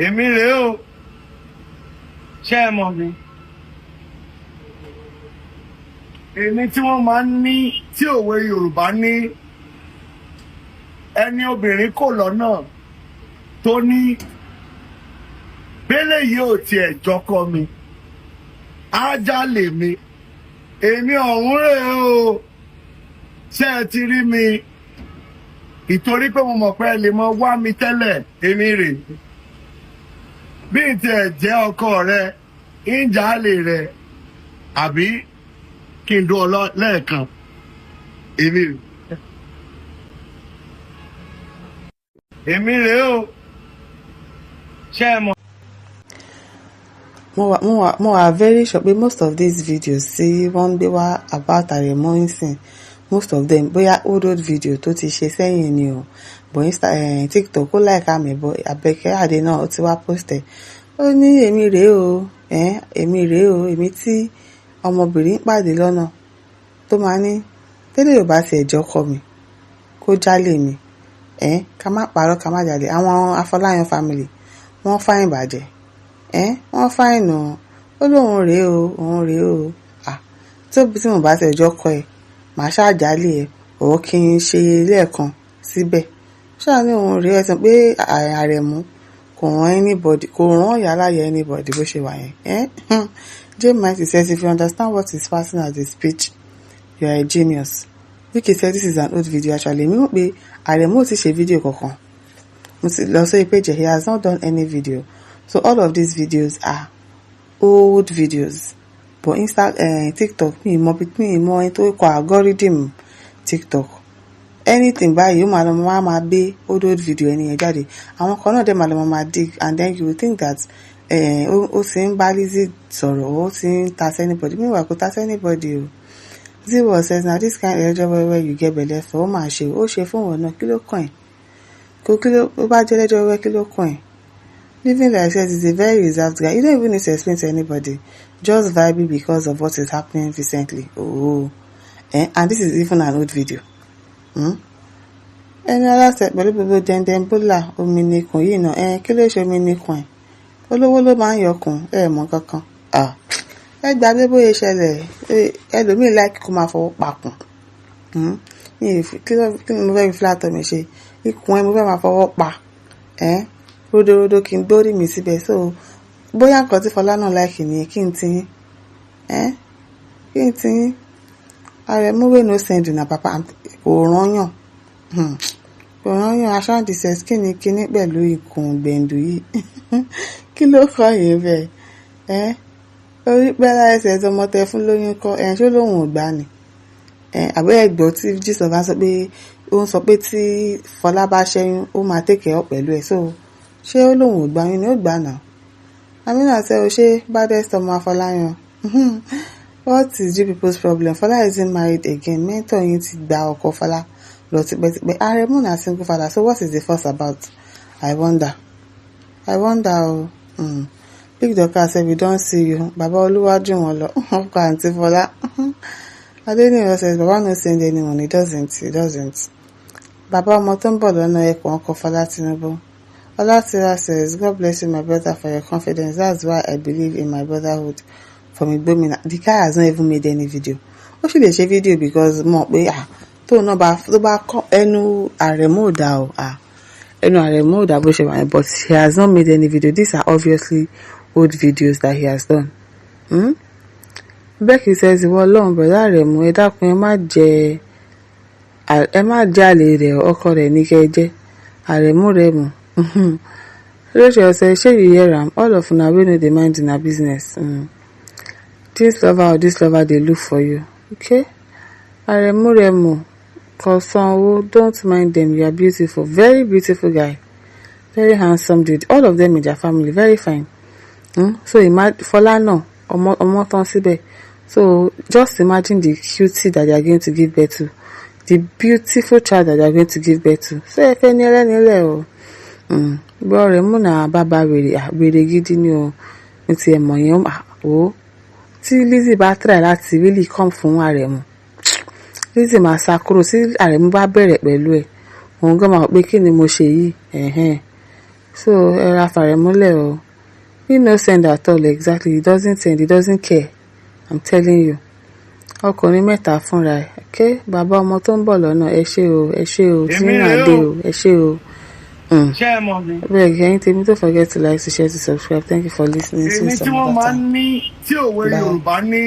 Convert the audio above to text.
Èmi rèé o, ṣé ẹ mọ̀ mi? Èmi tí wọ́n máa ń ní tí òwe Yorùbá ní ẹni obìnrin kò lọ́nà tó ní bẹ́lẹ̀ yìí ò tiẹ̀ jọkọ mi, ájá lèmi, èmi ọ̀hún rèé o, ṣé ẹ ti rí mi? Ìtorí pé mo mọ̀ pé ẹ lè mọ wá mi tẹ́lẹ̀, èmi rèé. Bí n tiẹ̀ jẹ́ ọkọ rẹ, ìjà lè rẹ, àbí kí n dún ọ lẹ́ẹ̀kan, èmi rèé. Èmi rèé o, ṣé ẹ mọ̀? Mo wà very sure pé most of these videos tí wọ́n ń gbé wá about Aremu nsìn, most of them, bóyá old old video tó ti ṣe sẹ́yìn ni o, but Insta, TikTok ó like àmì, but Àbẹ̀kẹ́ Àdé náà ó ti wá post ẹ̀. Ó ní èmi rèé o, èmi rèé o, èmi tí ọmọbìnrin ń pàdé lọ́nà tó máa ní tẹ́lẹ̀ ò bá tiẹ̀ jọ́kọ mi kó jálè mi, ká má parọ́, ká má jalè. Àwọn Afọláyan family wọ́n fine bàjẹ́, wọ́n fine o. Ó lóun rèé o, òun rèé o, tó bí tí mo bá tiẹ̀ jọ́kọ ẹ̀, màá ṣáà jálè ẹ̀ ọ̀ kí n ṣe lẹ́ẹ̀kan síbẹ̀. Ṣáà ní òun rèé. Ẹ sọ pé Àrẹ̀mú kò rán anybody, kò rán ìyáláyà anybody bó ṣe wà yẹn. J Mighty says, "If you understand what is passing as a speech, you are a genius." Wiki said this is an old video actually. Èmi mọ̀ pé Àrẹ̀mú ò ti ṣe fídíò kankan. Mo ti lọ sórí page, he has not done any video. So all of these videos are old videos. But Insta, TikTok, mi mọ̀ mi mọ̀ ẹni tó kọ algorithm TikTok. Anything báyìí, ó máa lọ máa gbé old old video ẹni yẹn jáde. Àwọn kan náà dẹ̀ máa lọ máa dig and then you will think that ó ti ń bá Lizzy sọ̀rọ̀, ó ti ń ta sí anybody. Meanwhile, kò ta sí anybody o. Zero says, "Na this kind ẹlẹ́jọ́ wẹ́wẹ́ you get belle for." Ó máa ṣe, ó ṣe fún òun náà, kí ló kàn ẹ́? Kó kí ló ó bá jẹ́ lẹ́jọ́ wẹ́wẹ́, kí ló kàn ẹ́? Living Like says is a very reserved guy. You don't even need to explain to anybody. Just vibing because of what is happening recently. Oh, eh? And this is even an old video. Ẹni aláṣẹ pẹ̀lú gbogbo dẹ́ndẹ́n bólà omi nìkùn yìí náà, kí ló ṣe omi nìkùn ẹ̀? Olówó ló máa ń yọkùn ẹ mọ̀ kankan. Ẹ gbàgbé bóyá ṣẹlẹ̀, ẹlòmíì like kó máa fọwọ́ pakùn. Kí ni mo fẹ́ fi flat mi ṣe? Ikùn ẹ mo fẹ́ máa fọwọ́ pa. Ródóródó kí n gbórí mi síbẹ̀. So bóyá nǹkan tí Fọlá náà like nìyẹn, kí n ti yín. Kí n ti yín. Aremu wey no send una papa kò rányàn. Kò rányàn. Ashanti says, kí ni kíní pẹ̀lú ikùn gbẹ̀ǹdù yìí? Kí ló kọ́ yìí bẹ́ẹ̀? Orí pẹ́ láìsẹ̀ ọmọ tẹ fún lóyún kọ́ ẹ̀, ṣó lóun ò gbà ni? Àbẹ́ ẹ̀gbọ́ tí Gistlover sọ pé ó ń sọ pé tí Fọlá bá ṣẹ́yún, ó máa take care pẹ̀lú ẹ̀. So ṣé ó lóun ò gbà yín ni? Ó gbà náà. Amina ṣe o ṣe baddest ọmọ Afọláyan. What is you people's problem? Fọlá isn't married again. Mentor yín ti gba ọkọ Fọlá lọ tipẹ́tipẹ́. Aremu na single father, so what is the fuss about? I wonder. I wonder o. Big Dorcas say we don see you. Baba Olúwájú wọn lọ. Ọkọ àǹtí Fọlá. Adeniran says Baba no send anyone. He doesn't. He doesn't. Bàbá ọmọ tó ń bọ̀ lọ́nà ẹkùn ọkọ Fọlá Tinubu. Olatira says, "God bless you, my brother, for your confidence. That's why I believe in my brotherhood from Igbomina." The guy has not even made any video. Ó sì lè ṣe video because mọ̀ pé tóun náà bá tó bá kọ́ ẹnu Àrẹ̀mú ò dá o. Ẹnu Àrẹ̀mú ò dá bó ṣe wà yẹn, but he has not made any video. These are obviously old videos that he has done. Becky says, "Ìwọ Ọlọ́run, bọ̀dá Àrẹ̀mú, ẹ dákun, ẹ má jẹ́ àlè rẹ̀, ọkọ rẹ̀ ní kẹ́ ẹ jẹ́ Àrẹ̀mú rẹ̀ mú." Rachel says, "Shey you hear am? All of una wey no dey mind una business. This lover or this lover dey look for you." Okay? Aremu Remu Kosanwo, don't mind them. You are beautiful. Very beautiful guy. Very handsome dude. All of them in their family. Very fine. So imagine Fọlá náà, ọmọ ọmọ tán síbẹ̀. So just imagine the cutie that they are going to give birth to. The beautiful child that they are going to give birth to. So ẹ fẹ́ ní ẹlẹ́ni lẹ̀ o. Gbọ́ rẹ̀ múnà bàbá wèrè, wèrè gidi ni o. Ní ti ẹ̀ mọ̀ yẹn o. Tí Lizzy bá try láti really come fún Àrẹ̀mú, Lizzy máa sá kúrò. Tí Àrẹ̀mú bá bẹ̀rẹ̀ pẹ̀lú ẹ̀, òun gan máa mọ̀ pé kí ni mo ṣe yìí. Ẹ̀hẹ́n. So ẹ ra f'Àrẹ̀mú lẹ̀ o. He no send at all. Exactly, he doesn't send, he doesn't care, I'm telling you. Ọkùnrin mẹ́ta fúnra ẹ̀. Okay, bàbá ọmọ tó ń bọ̀ lọ́nà, ẹ ṣé o, ẹ ṣé o. Èmi Tí náà rèé dé o. o, ẹ ṣé o. Ṣé ẹ mọ̀ mi? Abeg, ẹ̀yin tèmi, don't forget to like, to share, to subscribe. Thank you for listening. See Èmi you tí some wọ́n other máa ń time. ní tí òwe Bye. Yorùbá ní.